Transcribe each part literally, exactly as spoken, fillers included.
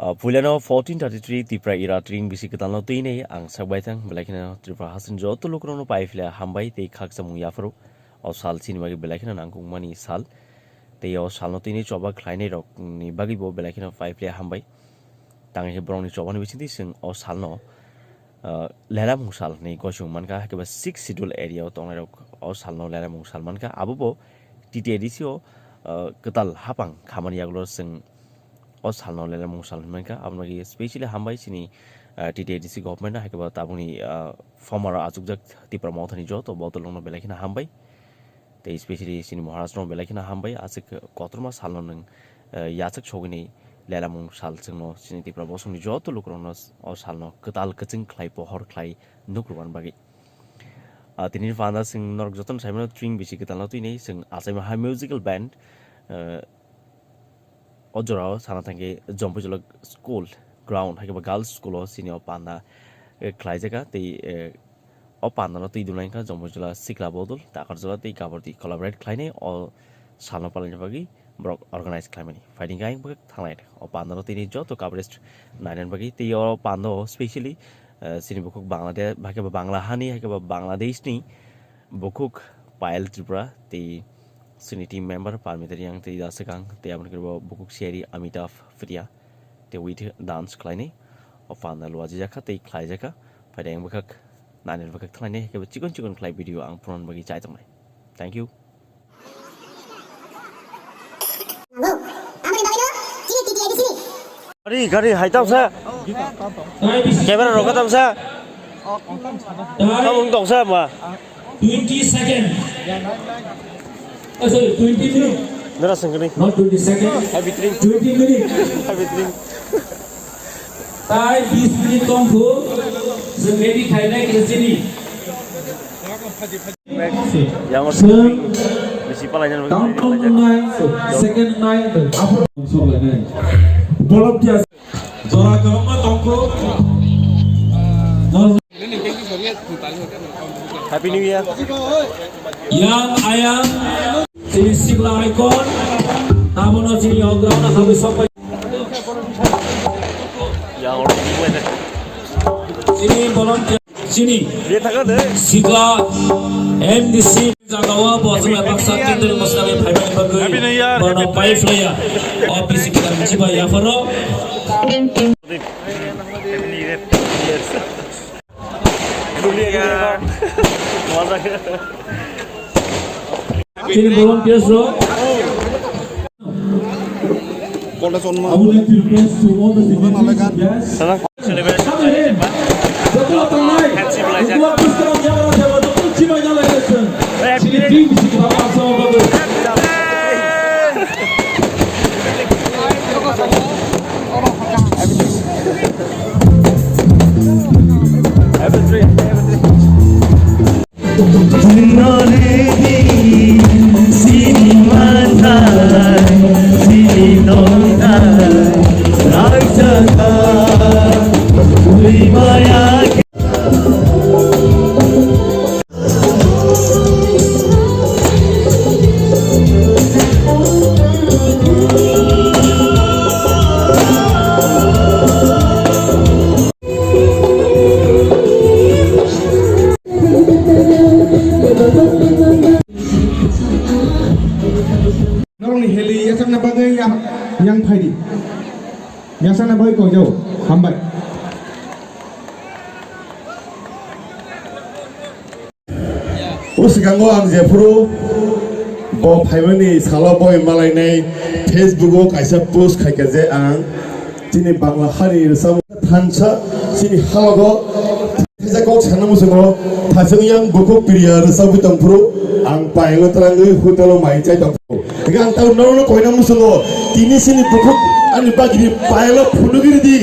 Ah, puilano fourteen thirty-three Tipra era tring bisi kwtalno twinai ang sakbai thang, belai kheno Tripura hasteni joto lukurokno pai phila hambai tei khakchangmung yapharo. O sal chini bagwi belai kheno nangkukmani sal. Tei o salno twinai choba khlainairokni bagwibo belai kheno pai phila hambai. Tangwi khe borokni chobani bisingtwi chwng o salno ah, Lelamung sal hinwi gosong mankha, hakhe ba sixth schedule area o tongnairok o salno Lelamung sal mankha. Abobo T T A D C o, ah, kwtal hapang khamani yagulo chwng o salno Lelamung sal hinwi mankha. Aboni bagwi specially hambai chini, ah, T T A D C government no, hakhe ba tabukni, ah, former achukjak Tipra Mothani joto bodolrokno belai kheno hambai. Tei specially chini Maharaj no belai kheno hambai, aswk kotorma salno nwng, eh, yachak sogwini Lelamung sal chwngno chini Tipra bosongni joto lukurokno o salno kwtal kwchwng khlai pohor khlai nukrwmani bagwi. Ah, tini panda chwng norok jotono saimano tring bisi kwtalno twinai chwng achaima hai musical band, eh, O jorao sana thangkhe Jompujula school ground, hakhe ba girls school o chini o panda, eh, khlaijak kha tei, eh, o panda no twi dunai wngkha Jompujula Sikla Bodol, Takarjala tei Kabardi collaborate khlainai o salno palaina bagwi borok organize khlaimani. Phaidi khe ayang bwkhak thanglai o panda no tini joto coverage nainani bagwi tei o panda o specially, eh, chini bukhuk Bangladesh, hakhe ba Bangla hani, hakhe ba Bangladesh ni bukhuk Payal Tripura tei chini team member Parmita Reang tei Dasakang tei aboni khe bo bukhuk siyari Amitabh Priya tei with dance khlainai o panda luajijak kha tei khlaijak kha. Phaidi ayang bwkhak nainani bwkhak thanglai nai, hakhe bo chikon chikon khlai video ang phunukna bagwi chai tongnai. Thank you. Gari, gari, hai tao sa. Camera rok tao sa. Tamo tong sa ma. Twenty second. Oh, sorry, twenty minute. Nara sengkani. Not twenty second. Habitring. Twenty minute. Habitring. Tai bis minute tong phu. Sengkani khainai khe chini. Yang bisi palainani bagwi. Countdown nai, second nai, aphuru song lainai. Bolop dia. Jora kwbangma tongkho. Happy New Year. Yang ayang, chini sikla icon, abono chini o ground o habwi sok pai. Yang oro. Chini bolom. Chini sikla M D C jagao bo chwng baksa kendri mosla bai phaimani bagwi bono pai phlaiya. O bisi kidang chiba yapharo. Chini volunteers rok. Aboni request to all the dignitaries, guests. Joto tangnai, buwa bwskango yagra jeba joto chibai na lai song. Chini team bisi baba asong bagwi. Norokni heli yachakna bagwi ya-, yang phaidi. Yachakna bagwi koijao. Hambai. O swkango ang jephuru bo phaimani salo boi malainai Facebook o kaisa post khaikha je ang chini Bangla hani rwchapmung thansa chini halogo theja kok sana muchungo thachung yang bukhuk Priya rwchapwi tongphuru ang pailo twlangwi hotel o mai chai tongphuru. Hingke ang tamo norokno koina muchungo tini chini bukhuk ani bagini pailo phunugwi ridi.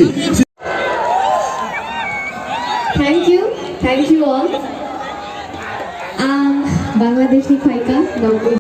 Thank you, thank you all. Ang Bangladesh ni phaikha, Doctor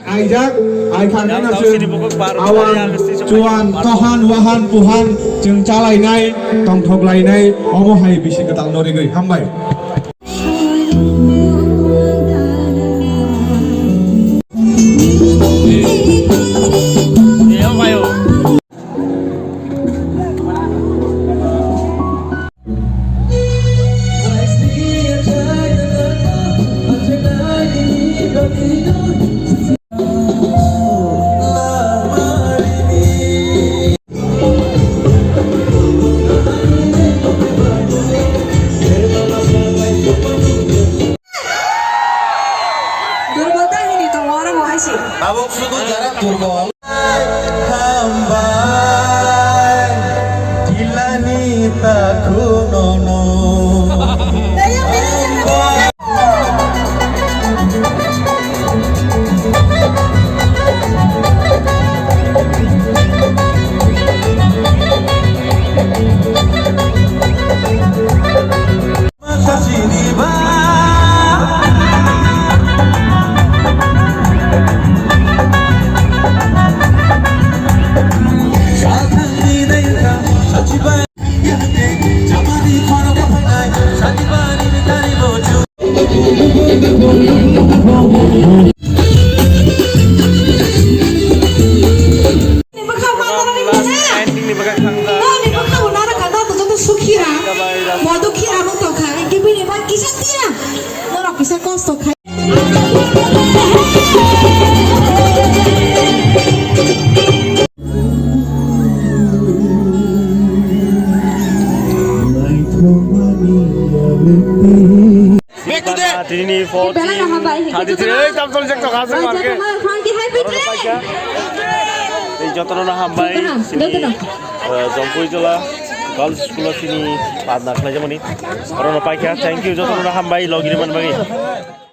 Aijak, ai khangni no chwng awang, chuan, tohan, wahan, puhan, chwng chalainai, tongthoklainai, omo hai bisi kwtal no rigwi. Hambai. Durbol ta hini tongo oro bo hai se. Tabuk sudu jara durbol. Hambai, Dilani takhunono. Ni bwkha bo nara kha da, to joto sukhi ra. Bo dukhi ra bo tongkha, hwnkhe bini man kisa tiya. Norok kisa kosto khai. Tini ni fourteen, thirty-three, ei tam choli jak to khaswk marke. Ei jotono no hambai, tini, eh, Jompui Jola. Girls school o chini padna khlaijamani. Orono paikha, thank you, jotono hambai, logiri man bagwi.